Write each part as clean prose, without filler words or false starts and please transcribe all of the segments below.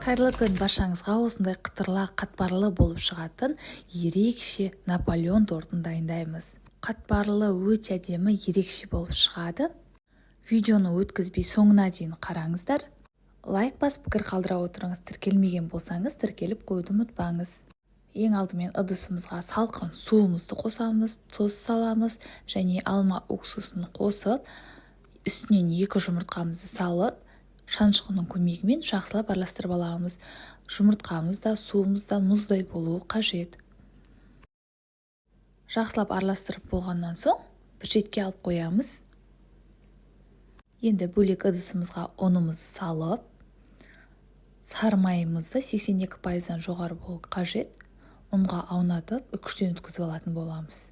Қайырлы күн баршаңызға! Осындай қытырлы, қатпарлы болып шығатын ерекше Наполеон тортын дайындаймыз. Қатпарлы, өте әдемі, ерекше болып шығады. Видеоны өткізбей соңына дейін қараңыздар. Лайк басып, пікір қалдыра отырыңыз. Тіркелмеген болсаңыз, тіркеліп қоюды ұмытпаңыз. Ең алдымен ыдысымызға салқын суымызды қосамыз, тұз саламыз және алма уксусын қосып, үстінен екі жұмыртқамызды салып, шанышқының көмегімен жақсылап араластырып аламыз. Жұмыртқамыз да, суымыз да мұздай болуы қажет. Жақсылап араластырып болғаннан соң, бір шетке алып қоямыз. Енді бөлек ыдысымызға ұнымызды салып, сары майымызды 82%-дан жоғары болу қажет, ұнға аунатып, үкіштен өткізіп алатын боламыз.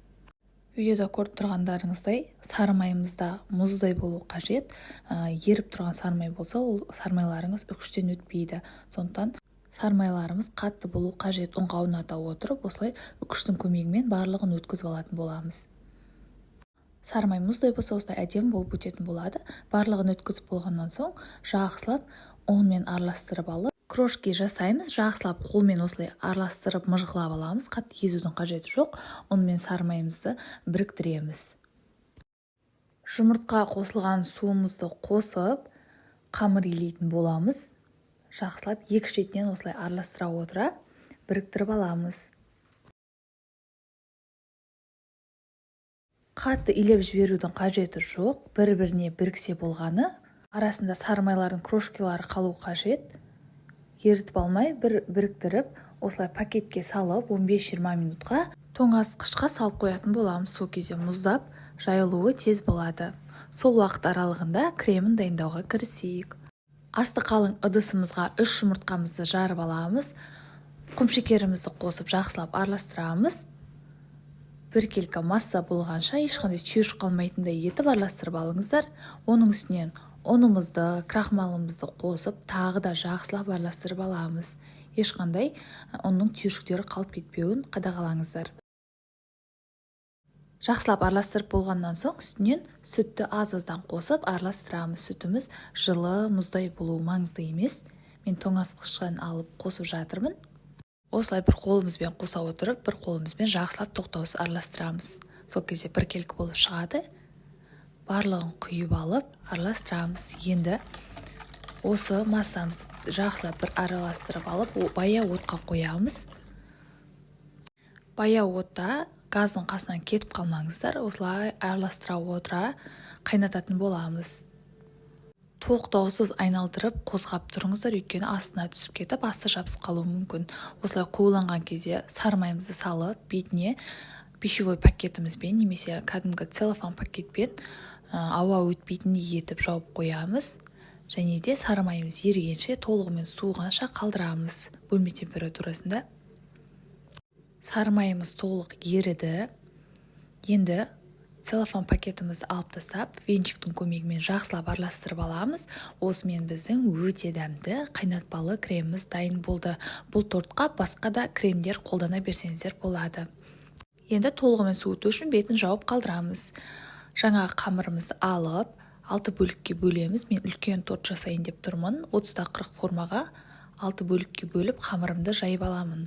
Видеода көріп тұрғандарыңыздай, сары майымыз да мұздай болу қажет. Еріп тұрған сары май болса, ол сары майларыңыз үкіштен өтпейді. Сондықтан сары майларымыз қатты болу қажет. Ұнға ауната отырып, осылай үкіштің көмегімен барлығын өткізіп алатын боламыз. Сары май мұздай болса, осылай әдемі болып өтетін болады. Барлығын өткізіп болғаннан соң, жақсылап ұнмен араластырып алып, крошки жасаймыз. Жақсылап қолмен осылай араластырып, мыжғылап аламыз. Қатты езудің қажеті жоқ. Ұн мен сары майымызды біріктіреміз. Жұмыртқа қосылған суымызды қосып, қамыр илейтін боламыз. Жақсылап екі шетінен осылай араластыра отыра біріктіріп аламыз. Қатты илеп жіберудің қажеті жоқ, бір біріне біріксе болғаны. Арасында сары майлардың крошкилары қалу қажет. Ерітіп алмай, бір біріктіріп, осылай пакетке салып, 15-20 минутқа тоңазытқышқа салып қоятын боламыз. Сол кезде мұздап, жайылуы тез болады. Сол уақыт аралығында кремін дайындауға кірісейік. Асты қалың ыдысымызға үш жұмыртқамызды жарып аламыз. Құмшекерімізді қосып, жақсылап араластырамыз. Біркелкі масса болғанша, ешқандай түйіршік қалмайтындай етіп араластырып алыңыздар. Оның үстінен ұнымызды, крахмалымызды қосып, тағы да жақсылап араластырып аламыз. Ешқандай ұнның түйіршіктері қалып кетпеуін қадағалаңыздар. Жақсылап араластырып болғаннан соң, үстінен сүтті аз-аздан қосып араластырамыз. Сүтіміз жылы, мұздай болуы маңызды емес. Мен тоңазытқыштан алып қосып жатырмын. Осылай бір қолымызбен қоса отырып, бір қолымызбен жақсылап тоқтаусыз араластырамыз. Сол кезде біркелкі болып шығады. Барлығын құйып алып, араластырамыз. Енді осы массамызды жақсылап бір араластырып алып, баяу отқа қоямыз. Баяу отта, газдың қасынан кетіп қалмаңыздар. Осылай араластыра отыра қайнататын боламыз. Тоқтаусыз айналдырып, қозғап тұрыңыздар, өйткені астына түсіп кетіп, асты жабысып қалуы мүмкін. Осылай қоюланған кезде сары майымызды салып, бетіне пищевой пакетімізбен немесе кәдімгі целлофан пакетпен ауа өтпейтіндей етіп жауып қоямыз және де сары майымыз ерігенше, толығымен суығанша қалдырамыз бөлме температурасында. Сары майымыз толық еріді. Енді целлофан пакетімізді алып тастап, венчиктің көмегімен жақсылап араластырып аламыз. Осымен біздің өте дәмді қайнатпалы креміміз дайын болды. Бұл тортқа басқа да кремдер қолдана берсеңіздер болады. Енді толығымен суыту үшін бетін жауып қалдырамыз. Жаңағы қамырымызды алып, алты бөлікке бөлеміз. Мен үлкен торт жасайын деп тұрмын. 30-да 40 формаға алты бөлікке бөліп, қамырымды жайып аламын.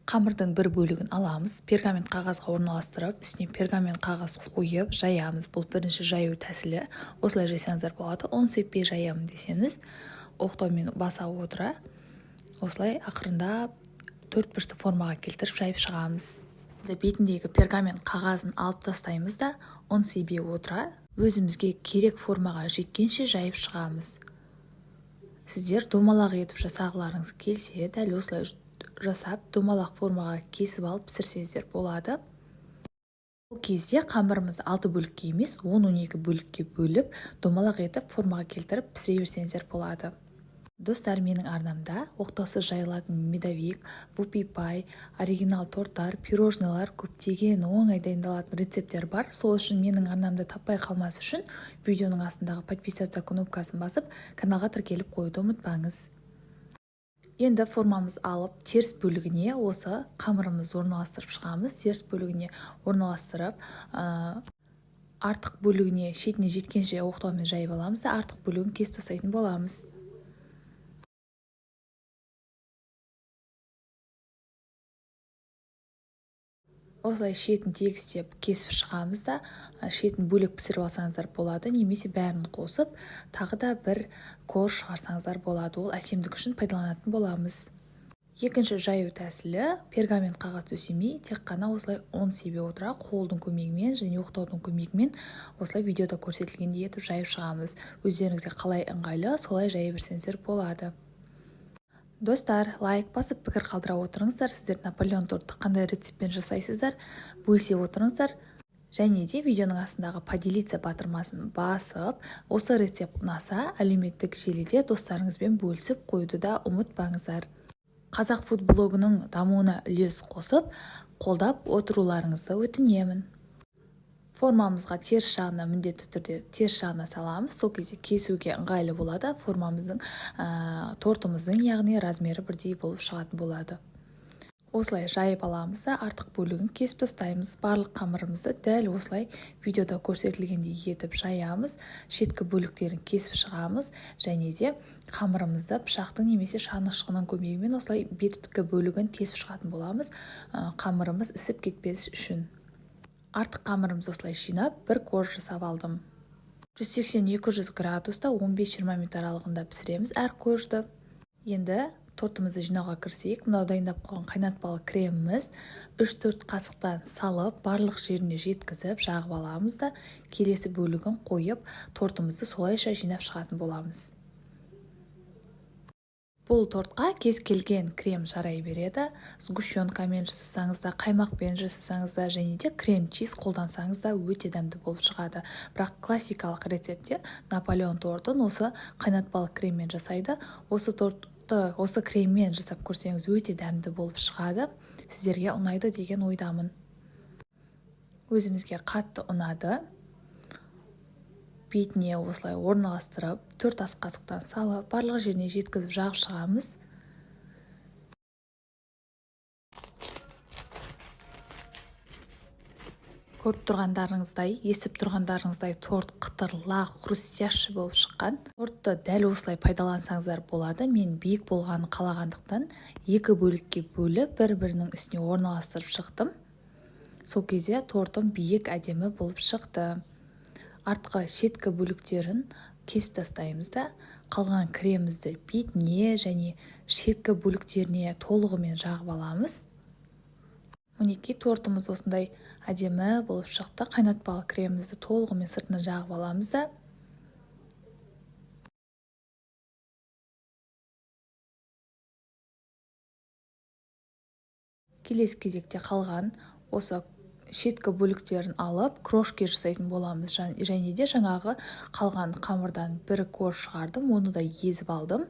Қамырдың бір бөлігін аламыз, пергамент қағазға орналастырып, үстіне пергамент қағаз қойып жаямыз. Бұл бірінші жаю тәсілі, осылай жайсаңыздар болады. Ұн сеппей жаямын десеңіз, оқтаумен баса отыра, осылай ақырындап төрт бұрышты формаға келтіріп жайып шығамыз. Бетіндегі пергамент қағазын алып тастаймыз да, ұн себе отыра, өзімізге керек формаға жеткенше жайып шығамыз. Сіздер домалақ етіп жасағыларыңыз келсе, дәл осылай жасап, домалақ формаға кесіп алып пісірсеңіздер болады. Бұл кезде қамырымызды алты бөлікке емес, 10-12 бөлікке бөліп, домалақ етіп формаға келтіріп пісіре берсеңіздер болады. Достар, менің арнамда оқтаусыз жайылатын медовик, вупи пай, оригинал торттар, пирожныйлар, көптеген оңай дайындалатын рецепттер бар. Сол үшін менің арнамды таппай қалмас үшін видеоның астындағы «Подписаться» кнопкасын басып, каналға тіркеліп қоюды ұмытпаңыз. Енді формамызды алып, теріс бөлігіне осы қамырымызды орналастырып шығамыз. Теріс бөлігіне орналастырып, артық бөлігіне, шетіне жеткенше оқтаумен жайып аламыз да, артық бөлігін кесіп тастайтын боламыз. Осылай шетін тегістеп кесіп шығамыз да, шетін бөлек пісіріп алсаңыздар болады, немесе бәрін қосып тағы да бір корж шығарсаңыздар болады. Ол әсемдік үшін пайдаланатын боламыз. Екінші жаю тәсілі: пергамент қағаз төсемей, тек қана осылай ұн себе отыра, қолдың көмегімен және оқтаудың көмегімен осылай видеода көрсетілгендей етіп жайып шығамыз. Өздеріңізге қалай ыңғайлы, солай жая берсеңіздер болады. Достар, лайк басып, пікір қалдыра отырыңыздар. Сіздер Наполеон тортты қандай рецептпен жасайсыздар, бөлісе отырыңыздар. Және де видеоның астындағы «Поделиться» батырмасын басып, осы рецепт ұнаса, әлеуметтік желіде достарыңызбен бөлісіп қоюды да ұмытпаңыздар. Қазақ фуд блогының дамуына үлес қосып, қолдап отыруларыңызды өтінемін. Формамызға теріс жағына, міндетті түрде теріс жағына саламыз. Сол кезде кесуге ыңғайлы болады. Формамыздың, тортымыздың, яғни размері бірдей болып шығатын болады. Осылай жайып аламыз да, артық бөлігін кесіп тастаймыз. Барлық қамырымызды дәл осылай видеода көрсетілгендей етіп жаямыз, шеткі бөліктерін кесіп шығамыз және де қамырымызды пышақтың немесе шанышқының көмегімен осылай беткі бөлігін тесіп шығатын боламыз, қамырымыз ісіп кетпес үшін. Артық қамырымызды осылай жинап, бір корж жасап алдым. 180-200 градуста 15-20 минут аралығында пісіреміз әр коржды. Енді тортымызды жинауға кірісейік. Мынау дайындап қойған қайнатпалы креміміз, 3-4 қасықтан салып, барлық жеріне жеткізіп жағып аламыз да, келесі бөлігін қойып, тортымызды солайша жинап шығатын боламыз. Бұл тортқа кез келген крем жарай береді. Сгущенкамен жасасаңыз да, қаймақпен жасасаңыз да және де крем чиз қолдансаңыз да, өте дәмді болып шығады. Бірақ классикалық рецептте Наполеон тортын осы қайнатпалы креммен жасайды. Осы тортты осы креммен жасап көрсеңіз, өте дәмді болып шығады. Сіздерге ұнайды деген ойдамын. Өзімізге қатты ұнады. Бетіне осылай орналастырып, 4 ас қасықтан салып, барлық жеріне жеткізіп жағып шығамыз. Көріп тұрғандарыңыздай, естіп тұрғандарыңыздай, торт қытырлақ, хрустящий болып шыққан. Тортты дәл осылай пайдалансаңыздар болады. Мен биік болғанын қалағандықтан, екі бөлікке бөліп, бір бірінің үстіне орналастырып шықтым. Сол кезде тортым биік, әдемі болып шықты. Артқы шеткі бөліктерін кесіп тастаймыз да, қалған кремімізді бетіне және шеткі бөліктеріне толығымен жағып аламыз. Мінекей, тортымыз осындай әдемі болып шықты. Қайнатпалы кремімізді толығымен сыртына жағып аламыз да, келесі кезекте қалған осы шеткі бөліктерін алып, крошки жасайтын боламыз. Және де жаңағы қалған қамырдан бір корж шығардым, оны да езіп алдым.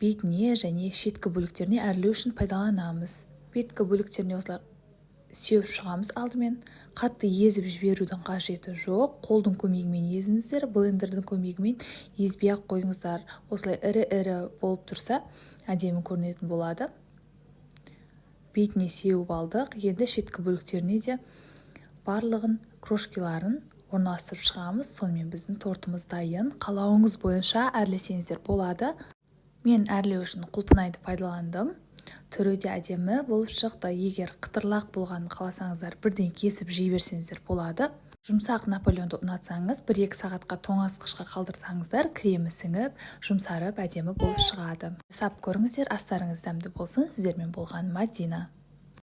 Бетіне және шеткі бөліктеріне әрлеу үшін пайдаланамыз. Беткі бөліктеріне осылай сеуіп шығамыз. Алдымен қатты езіп жіберудің қажеті жоқ, қолдың көмегімен езіңіздер, блендердің көмегімен езбей ақ қойыңыздар. Осылай ірі-ірі болып тұрса, әдемі көрінетін болады. Бетіне сеуіп алдық, енді шеткі бөліктеріне де барлығын крошкиларын орналастырып шығамыз. Сонымен, біздің тортымыз дайын. Қалауыңыз бойынша әрлесеңіздер болады. Мен әрлеу үшін құлпынайды пайдаландым. Түрі де әдемі болып шықты. Егер қытырлақ болғанын қаласаңыздар, бірден кесіп жей берсеңіздер болады. Жұмсақ Наполеонды ұнатсаңыз, 1-2 сағатқа тоңазытқышқа қалдырсаңыздар, кремі сіңіп, жұмсарып, әдемі болып шығады. Жасап көріңіздер, астарыңыз дәмді болсын! Сіздермен болған Мадина.